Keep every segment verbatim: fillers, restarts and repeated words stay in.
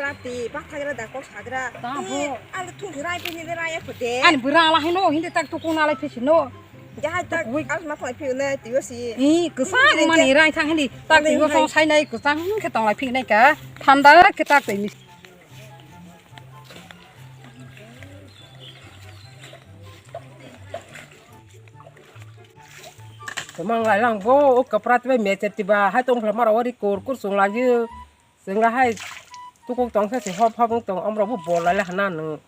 Rati, bak thagra da kok sagra. Ta bo. Eh, ang thung rai pini de rai ko de. Ani bura ala hino, hindi tak tu kuna lai phisi no. Jahai tak, Ui. Ang ma phai phi na, tiwa si. Ih, kwchang Hindi mani de. Rai thang hindi. Tak Hindi tiwa hai. Song sai nai, kwchang khe tong lai phi nai ka. Thanda khe tak twi mis. Kwmang lai lang bo, o kwpra twi bai mechep twi ba, hai tong phla maro ori kur kur sung lai. Chwng la hai tukuk tong khe se hop hop wng tong, omrok bo bol lai la hana nw.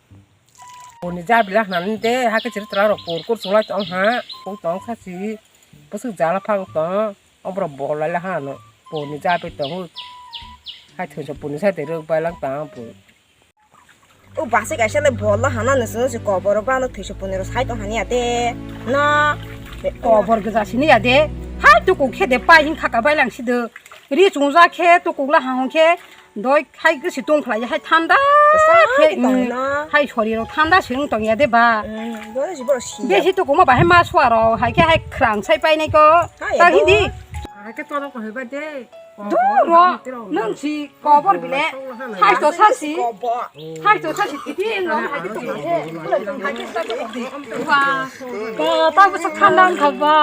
Boni ja bila hana nw de, ha khe chwrwng twrwng rok kur kur chwng lai tong ha. Tukuk tong khe se bwswk jala phang tong, omrok bol lai la hana nw. Boni ja bai tongo. Hai thunsa boni sa de rwk bai lang tang bo. O bwsai kaisa le bol la hana nw chwng se kobor o bano thwisa boni rok sai tong hania de. Na. Kobor gwja sini ya de. Hai tukuk khe de pai hin khaka bai lang si de. Ri chungja khe tukuk la ha hwn khe doi khai gisi tong khlai hai thanda Bwsa khe, hai tong mm, na. Hai sori rok thanda se wng tong ya de ba. Mm, dole si borok si ya. Besi tukuma bahai ma sua rok hai khe hai khrang sai pai nai ko. Hai Ta ya hindi. Hai khe toro ko heba de. Duro nung si kobor bile. Hai to sasi. Kobor. Hai to sasi titi no hai to hai to hai to sasi. Wa. Ko ta bwsa thanda wng kha ba.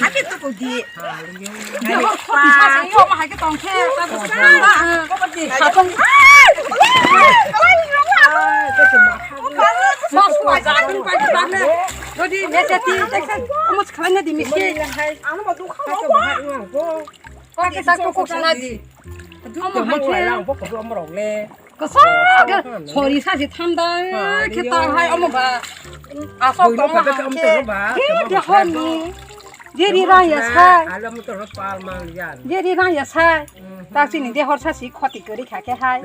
Hake to ko di. Yo, ko bisa se yo, ma hake tong khe, ta bwsa thanda. Ko di. Khatong. Mas ko ja ding pa ta ne. Ko di, me se ti, tek se, amo khala ne di mi se. Ano ba du kha ko. Ko ke ta ko ko sana di. Amo hake. Kwchak, sori sa se thanda, khe ta hai omo ba. Asok tong ma hake, khe de hor ni. Jeri rang ya sai. Jeri rang ya sai. Tak chini de hor sa si khoti kori kha khe hai.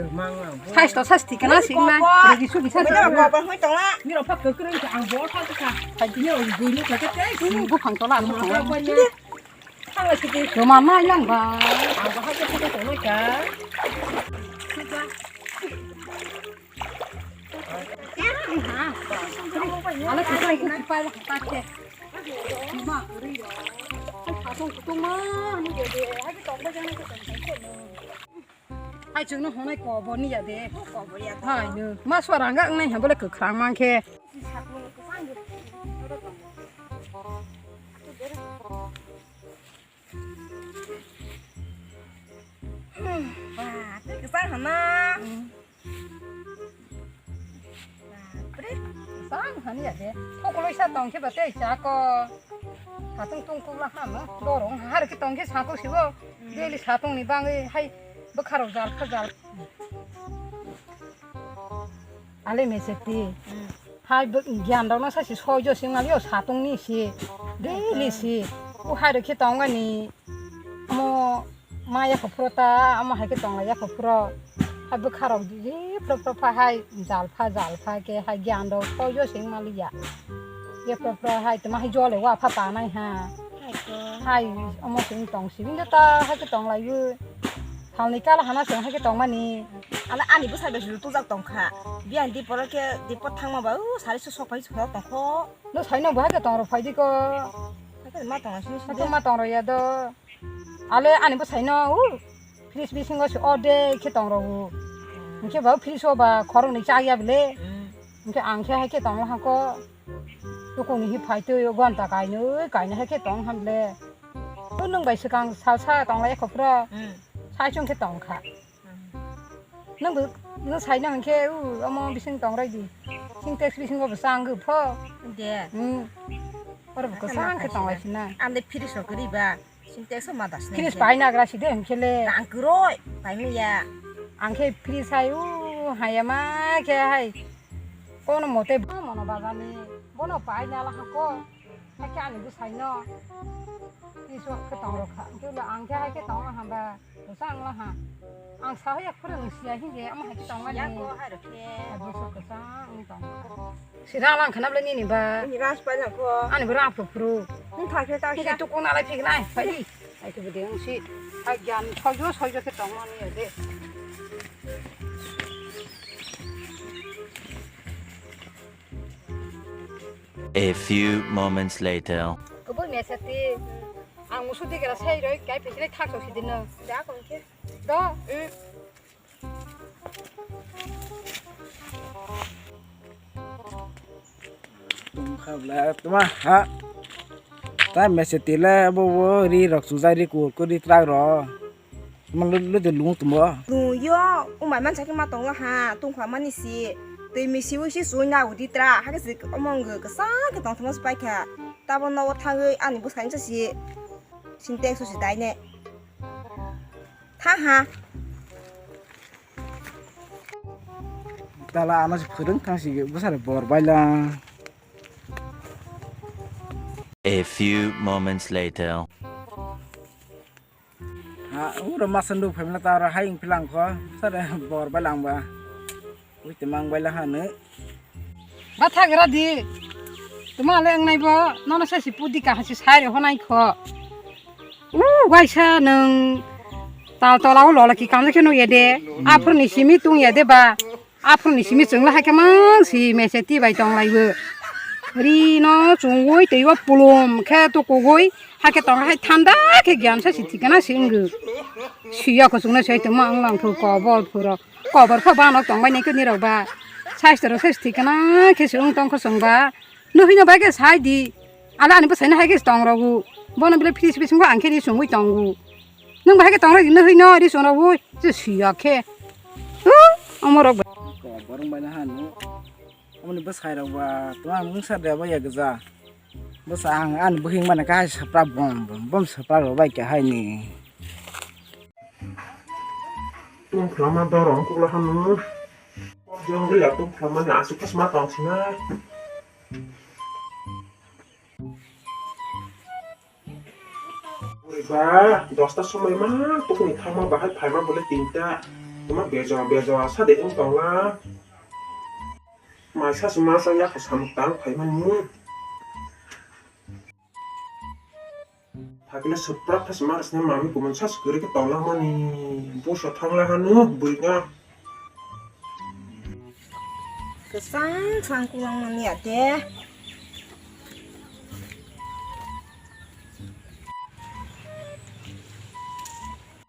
Sai to sa si kana si na. Regi su bisa. Ni ro pha ko kren ang bol pha ka. Hai ni ro bui ni ka te. Bu phang to la. Roma mai lang ba. Ang ba ha ko ko ko ka. Ala ko ko ko pa la ta te. Ma ko ri yo. Ka song ko ma ni de de. Ha ki tong ba jang ko tong ko. Hai chwng no honai kobor ni ya de. Kobor ya. Hai no. Ma swarang ga nai ha bole kwkhwrang mang khe. Ba, tei kwchang hana. Bapre. Kwchang hani ya de. Thokoloi sa tong khe ba tei cha ko. Satung tung kuk la hano. Dorong har khe tong khe sa ko sibo. Daily satung ni bangwi hai bwkha rok jal kha jal. Ale meseti. Hmm. Hai bo-, giyan rok no sa si soijo sing mali o satung ni si. Daily si. O hai rok khe tong ani. Amo maya kho phuro ta, amo hai khe tong lai ya kho phuro. Hai bwkha rok ji phuro phuro pha hai jal pha jal pha khe hai giyan rok soijo sing mali ya. Ye phuro phuro hai tma hai jole wa pha ta nai ha. Hai ko. Hai amo sing tong si. Bini ta hai khe tong lai bo. Salni kala hana se hai khe tongmani. Ala ani bwsai bai se tujak tongkha. Biyang dipor khe dipor thangma ba, u, sari se sok pai sok tongkho. No sai no bo hai khe tong rok phai di ko. Hai khe ma tong sini Hai khe sini. Ma tong rok ya do. Ale ani bwsai no, u, fridge bisingo se ode khe tong rok u. Hwnkhe ba fridge o ba khorok ni chak ya bile. Hmm. Hwnkhe ang khe hai khe tong ha ko. Tukuni hi phai twi gonta kainwi kainwi hai khe tong ham le. O nwng bai swkang salsa tong lai kho phro. Hmm. Sai chwng khe tong kha. Hmm. Nwng bo, nwng sai nang khe u omo bising tong rai di. Sintex bisingo bo chang gw pho. De. Hmm. Oro bo kwchang khe tong lai sina. Ang de fridge rok ri ba. Sintex o ma das Fridge pai nagra si de hwnkhe le. Tang kwrwi, pai manya. Ang khe fridge hai u, hai ma khe hai. Kono mote bo mono bagani, bono pai na la ha ko. Hai khe ani bwsai no. Fridge o khe tong rok kha. Hwnkhe le ang khe hai khe tong ha ba. Bwsa ang la ha. Ang sa ya khurung siya hinge ama hai khe tong mani. Ya ko hai rok khe. Bwsa kwchang tong. Sirang lang khanap le nini ba. Ni ras pa jang ko. Ani bo rang phru phru. Nung thak khe ta Khe khe. Tu kung nalai phik nai. Phai di. Ai tu bede ang si. Ai gyan soijo soijo khe tong mani ya de. A few moments later. Kubui mesati. Ang musu digra sai roi kai phi khlai thak sok sidino. Da kon khe. Do. Tongkha bla tuma ha. Ta mese tile bo bo ri rok sujai ri kur kur ri trak ro. Tuma lu lu de lung tumbo. Lung yo, umai man sakhe ma tongla ha, tongkha mani si. Twi misi wi si sui na udi tra, ha ke si omong ge kesa ke tong thama spai kha. Tabo no thangwi ani bwskango si. Sintex so si dai ne. Tha ha. Tala ano si phwrwng thang si bwsari bor baila. A few moments later. Ha, uro masa nuk phaimla ta aro hai wng philang kho, sare bor baila ang ba. Ui, te mang baila hanu. Batha gra di. Tuma le ang nai bo, nono se si pudi ka hasi sai re honai kho. U, waisa nung tal tola u lola ki kam le khe nuk ye de. Aphur ni simi tung ye de ba. Aphurni simi chwngla hai khe mang si mese ti bai tong lai bo. Ri no chungwi twi o pulum khe tukugwi hai khe tong hai thanda khe giam sa si thikana si wngwi. Siya kho chwngno sai tongma wng lang phu kobor phuro. Kobor pho bano tong bai nai khe nirok ba. Saisto rok sai si thikana khe si wng tong kho chwng ba. Nuhino bai khe sai di. Ala ani bwsai no hai khe tong rogo. Bono bile phris phris wngkha ang khe ri chungwi tongo. Nwng bahai khe tongrok nuhwi no ri chwng rok ui je siya khe. Huh, omo rok ba. Ko borong bai na hanu. Omo ni bwsai rok ba tuma mungsa de ba ya gja. Bwsa ang ani buhing mane kai sapra bom bom bom sapra rok bai khe hai ni. Tung phlama dorong kukla hanu. Jong ri ya tung phlama ni asuk khasma tong sinai. Oi ba, dosta somoi ma tukuni thangma bahai phaima bole tinta. Tuma bejo bejo sa de wng tongla. Mai sa sima sa ya kha samung tang phaimani. Thakle supra thasma sini mami kumun sa sukuri ke tongla mani. Boso thangla hanu bui na. Kwchang sang kulang mani ate.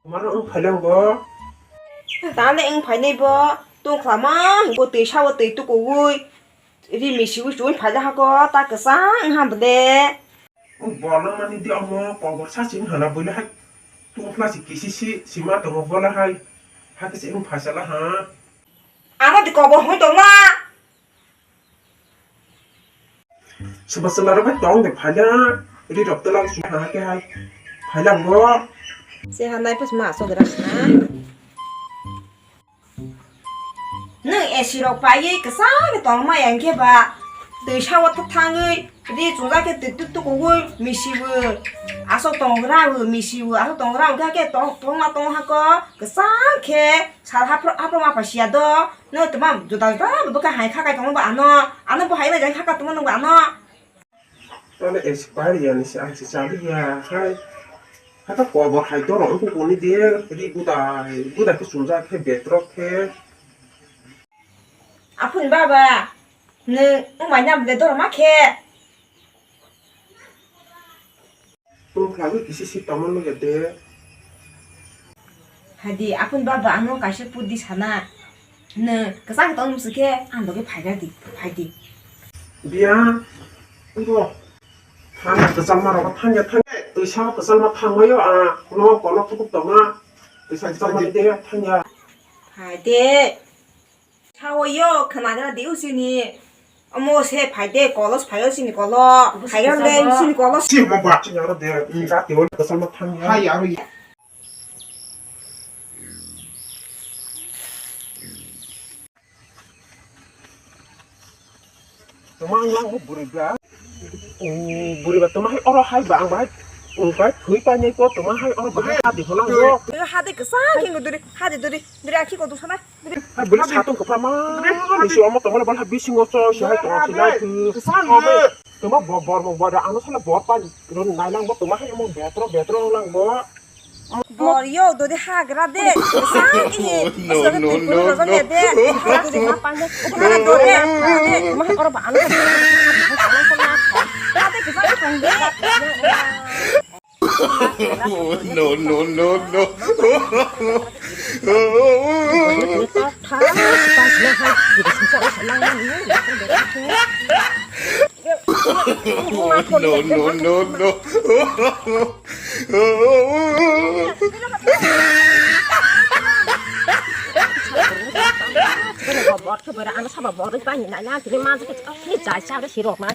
Mano wng phailang bo. Tale wng phainai bo. Tongkhlama bo twi sao twi tukuwi. Ri misi wi chun phaila hako ta kwchang wng ham bole. Bolong mani di omo kobor sa sing hana bole hai. Tongphla si kisi si sima tongo bole hai. Hakhe se wng phaisala ha. Ano di kobor hoi tongma. Soba soba rok bai tong de phaila. Ri rok tela sing ha ke hai. Phaila bo. Se ha nai pas ma so gra sna. Nwng A C rok paiwi kwchang tong maya hwnkhe ba twi sao thangwi ri chungjak khe twi tuk tuk ugwi misiwi aswk tongra wi misiwi aswk tongra hwnkhe khe tong tongma tong hako kwchang khe sal haphro haphro ma phasia do no twma juda juda bwkha hai kha kai tongma ba ano ano bo hai lai jai kha ka tongma nang ba ano. Tole expire ya ni si ang si chali ya hai. Hata kobor hai doro wngkuk kuni de ri gudai gudai khe chumjak khe betrok khe. Aphun baba, nwng wngmai na bwle doro ma khe. Tong khlagwi kisi si tongma nugya de. Hadi, aphun baba ano kaisa pudi sana. Nwng kwchang tong musu khe ang loge phaiga di, phai di. Biya, ibo. Thangya kwchangma rogo thangya thangya. Twisa kwchangma thangmayo a no kono thukuk tongma. Twisa kwchangma de thangya. Hai de. Sao yo khwnagra di usini. Omo se phai de kolos phai usini kolo. Phaigra le usini kolos. Si mo ba. Sini aro de. Jati wal kwchangma thangya. Hai aro. Toma ang lang mo buri ba. Buri ba toma hai oro hai ba ang ba hai. Ang ba thui pa nyai ko toma hai oro ba hai hadi holang mo. Hadi kesa king duri hadi duri duri akhi ko dusana. Hai buri satung ko pa ma. Ni si omo toma bal ha bising o so si hai toma si lai tu. Toma bor bor mo bor ano sala bor pa ron nai lang mo toma hai mo betro betro lang mo. Bor yo dodi hagra de. Sang ini. No, no, no, no. Dodi ma pang de. Dodi ma oro ba ano. Ate kisa pang de. No, no, no, no. No, no, no, no. Bini bor khe bwrwi ano sabo borwi bani nai na tini manjak khe chini jai cha ro sirok na.